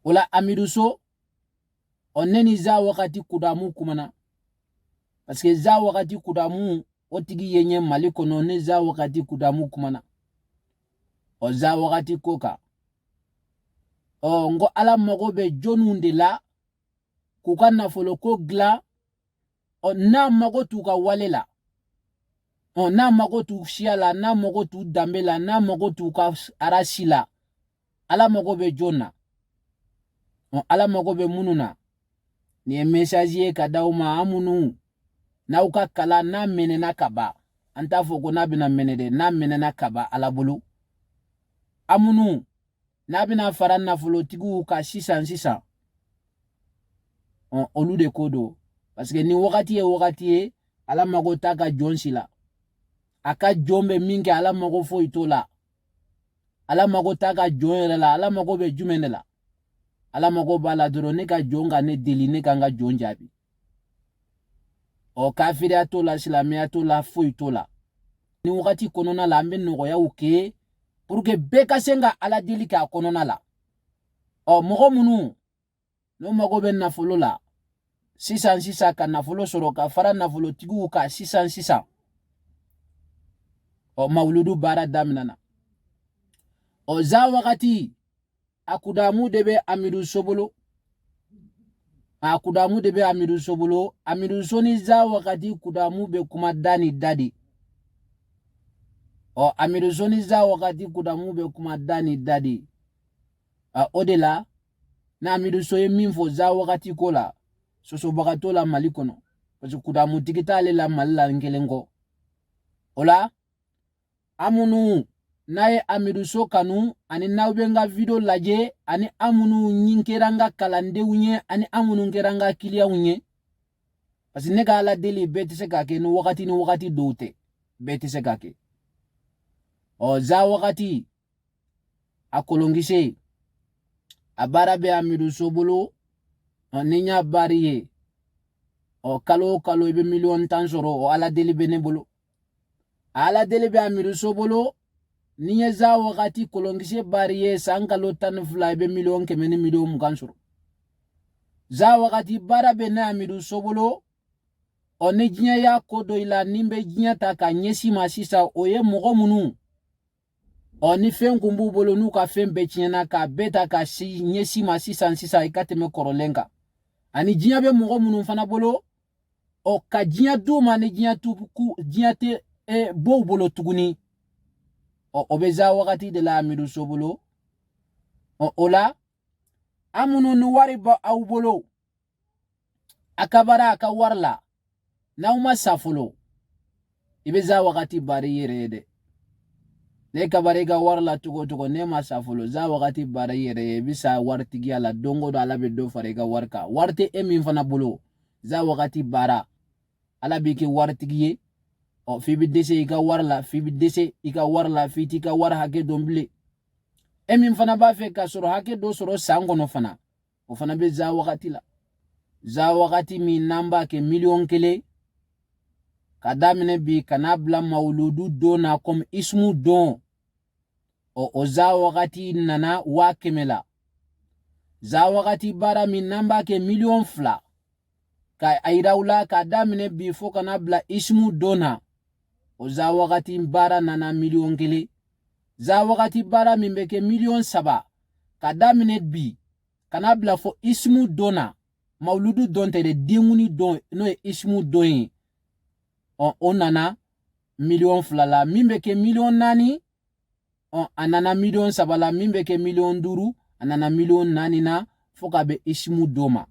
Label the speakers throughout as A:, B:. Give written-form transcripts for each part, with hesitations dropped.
A: O la Amidu So, ɔ ne ni za wagati kudamu kumana, parce que za wagati kudamu o tigi ye n ye Mali kɔnɔ. Ne za wagati kudamu kumana, ɔ za wagati ko kan. Ɔ n ko Ala mago bɛ jɔnw de la k'u ka nafolo ko dilan. Ɔ n'a mago t'u ka wale la, ɔ n'a mago t'u siya la, n'a mago t'u danbe la, n'a mago t'u ka arasi la, Ala mago bɛ jɔn na? Ɔ Ala mago bɛ minnu na, nin ye message ye ka d'aw ma. An minnu n'aw ka kalan n'a mɛnɛna ka ban, an t'a fɔ ko n'a bɛna mɛnɛ dɛ, n'a mɛnɛna ka ban Ala bolo, an minnu n'a bɛna fara nafolotigiw kan sisan sisan, ɔ olu de ko don. Parce que nin wagati ye wagati ye, Ala mago t'a ka jɔn si la. A ka jɔn bɛ min kɛ, Ala mago foyi t'o la. Ala mago t'a ka jɔn yɛrɛ la. Ala mago bɛ jumɛn de la? Ala mago b'a la dɔrɔn ne ka jɔn ka ne deli, ne ka n ka jɔn jaabi. Ɔ kafiriya t'o la, silamɛya t'o la, foyi t'o la. Ni wagati kɔnɔna la, an bɛ nɔgɔyaw kɛ pour que bɛɛ ka se ka Ala deli k'a kɔnɔna la. Ɔ mɔgɔ minnu n'o mago bɛ nafolo la sisan sisan, ka nafolo sɔrɔ ka fara nafolotigiw kan sisan sisan, ɔ mawuludu baara daminɛna. Ɔ za wagati a kudamu de bɛ Amidu So bolo, a kudamu de bɛ Amidu So bolo. Amidu So ni za wagati kudamu bɛ kuma da ni da de. Ɔ Amidu So ni za wagati kudamu bɛ kuma da ni da de. O de la ni Amidu So ye min fɔ za wagati ko la, sɔsɔbaga t'o la Mali kɔnɔ, parce que kudamutigi t'ale la Mali la n kelen kɔ. O la an minnu n'a ye Amidu So kanu, ani n'aw bɛ n ka video lajɛ, ani an minnu ɲin kɛra n ka kalandenw ye, ani an minnu kɛra n ka kiliyanw ye, parce que ne ka Ala deli bɛɛ tɛ se k'a kɛ ni wagati ni wagati dɔw tɛ, bɛɛ tɛ se k'a kɛ. Ɔ za wagati a kolonkisɛ a baara bɛ Amidu So bolo. Ɔ ni n y'a baari ye, ɔ kalo o kalo i bɛ miliyɔn 10 sɔrɔ. O Ala deli bɛ ne bolo, Ala deli bɛ Amidu So bolo. Ni ye za wagati kolonkisɛ baari ye, san kalo 12 i bɛ miliyɔn 100 ni miliyɔn 20 sɔrɔ. Za wagati baara bɛ ne Amidu So bolo. Ɔ ni diɲɛ y'a ko dɔ i la, ni bɛ diɲɛ ta ka ɲɛsin ma sisan, o ye mɔgɔ minnu, ɔ ni fɛn kun b'u bolo, n'u ka fɛn bɛɛ tiɲɛna, k'a bɛɛ ta ka ɲɛsin ma sisan sisan, i ka tɛmɛ kɔrɔlen kan. Ani diɲɛ bɛ mɔgɔ minnu fana bolo, ɔ ka diɲɛ d'u ma, ni diɲɛ tu ku diɲɛ tɛ b'o bolo tuguni. Ɔ o bɛ za wagati de la Amidu So bolo. Ɔ o la an minnu ni wari bɛ aw bolo, a ka baara a ka wari la, n'aw ma sa fɔlɔ, i bɛ za wagati baara i yɛrɛ ye dɛ. Ne ka baara i ka wari la cogo o cogo, ne ma sa fɔlɔ, za wagati baara i yɛrɛ ye, i bɛ sa waritigiya la. Don o don Ala bɛ dɔ fara i ka wari kan. Wari tɛ e min fana bolo, za wagati baara, Ala b'i kɛ waritigi ye. Ɔ f'i bɛ dɛsɛ i ka wari la, f'i bɛ dɛsɛ i ka wari la, f'i t'i ka wari hakɛ dɔn bilen. E min fana b'a fɛ ka sɔrɔ hakɛ dɔ sɔrɔ san kɔnɔ fana, o fana bɛ za wagati la. Za wagati min n'an b'a kɛ miliyɔn 1 ka daminɛ bi ka n'a bila mawuludu don na komi isimu don, ɔ o za wagati nana 100 000 la. Za wagati baara min n'an b'a kɛ miliyɔn 2, ka a yira u la k'a daminɛ bi fo ka n'a bila isimu don na, o za wagati baara nana miliyɔn 1. Za wagati baara min bɛ kɛ miliyɔn 3, ka daminɛ bi ka n'a bila fo isimu don na, mawuludu don tɛ dɛ, denkuni don n'o ye isimu don ye, ɔ o nana miliyɔn 2 la. Min bɛ kɛ miliyɔn 4, ɔ a nana miliyɔn 3 la. Min bɛ kɛ miliyɔn 5, a nana miliyɔn 4 na, fo ka bɛn isimu don ma.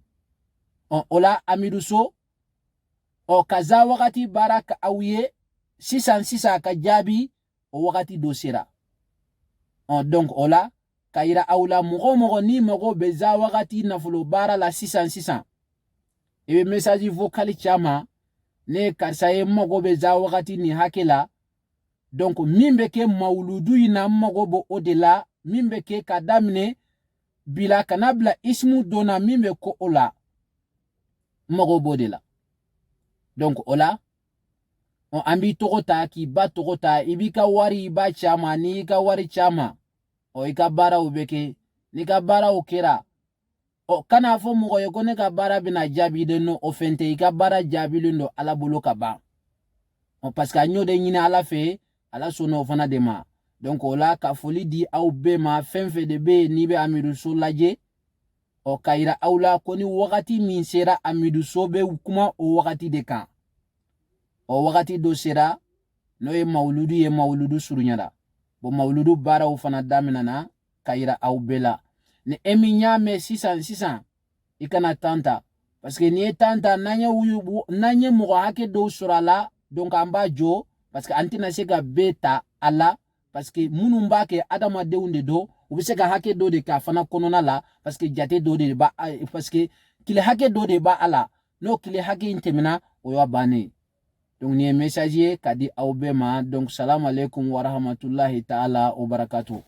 A: Ɔ o la Amidu So, ɔ ka za wagati baara ka aw ye sisan sisan ka jaabi, o wagati dɔ sera. Ɔ donc o la ka yira aw la, mɔgɔ o mɔgɔ n'i mago bɛ za wagati nafolo baara la sisan sisan, i bɛ message vocal ci a ma: ne ye karisa ye, n mago bɛ za wagati nin hakɛ la. Donc min bɛ kɛ mawuludu in na, n mago bɛ o de la. Min bɛ kɛ ka daminɛ bi la ka n'a bila isimu don na, min bɛ ko o la, n mago b'o de la. Donc o la an b'i tɔgɔ ta k'i ba tɔgɔ ta, i b'i ka wari i b'a ci a ma. N'i y'i ka wari ci a ma, ɔ i ka baaraw bɛ kɛ. N'i ka baaraw kɛra Ɔ, kana fɔ mɔgɔ ye ko ne ka baara bɛna jaabi de. No, o fɛn tɛ. I ka baara jaabilen don Ala bolo ka ban. Ɔ, parce que an y'o de ɲini Ala fɛ, Ala sɔnna o fana de ma. Donc o la, ka foli di aw bɛɛ ma. Fɛn fɛn de bɛ yen n'i bɛ Amidu So lajɛ, ɔ, ka yira aw la ko ni wagati min sera, Amidu So bɛ kuma o wagati de kan. Ɔ, wagati dɔ sera, n'o ye mawuludu ye. Mawuludu surunyara. Bon, mawuludu baaraw fana daminɛna, ka yira aw bɛɛ la. Ni e min y'a mɛn sisan sisan, i kana tan ta, parce que n'i ye tan ta, n'an ye mɔgɔ hakɛ dɔw sɔrɔ a la, donc an b'a jɔ, parce que an tɛna se ka bɛɛ ta a la, parce que minnu b'a kɛ, adamadenw de don. U bɛ se ka hakɛ dɔ de k'a fana kɔnɔna la, parce que jate dɔ de b'a, parce que tile hakɛ dɔ de b'a la. N'o tile hakɛ in tɛmɛna, o y'a bannen. Donc nin ye message ye ka di aw bɛɛ ma. Donc salamu aleykum warahmatulahi taala wa barakatu.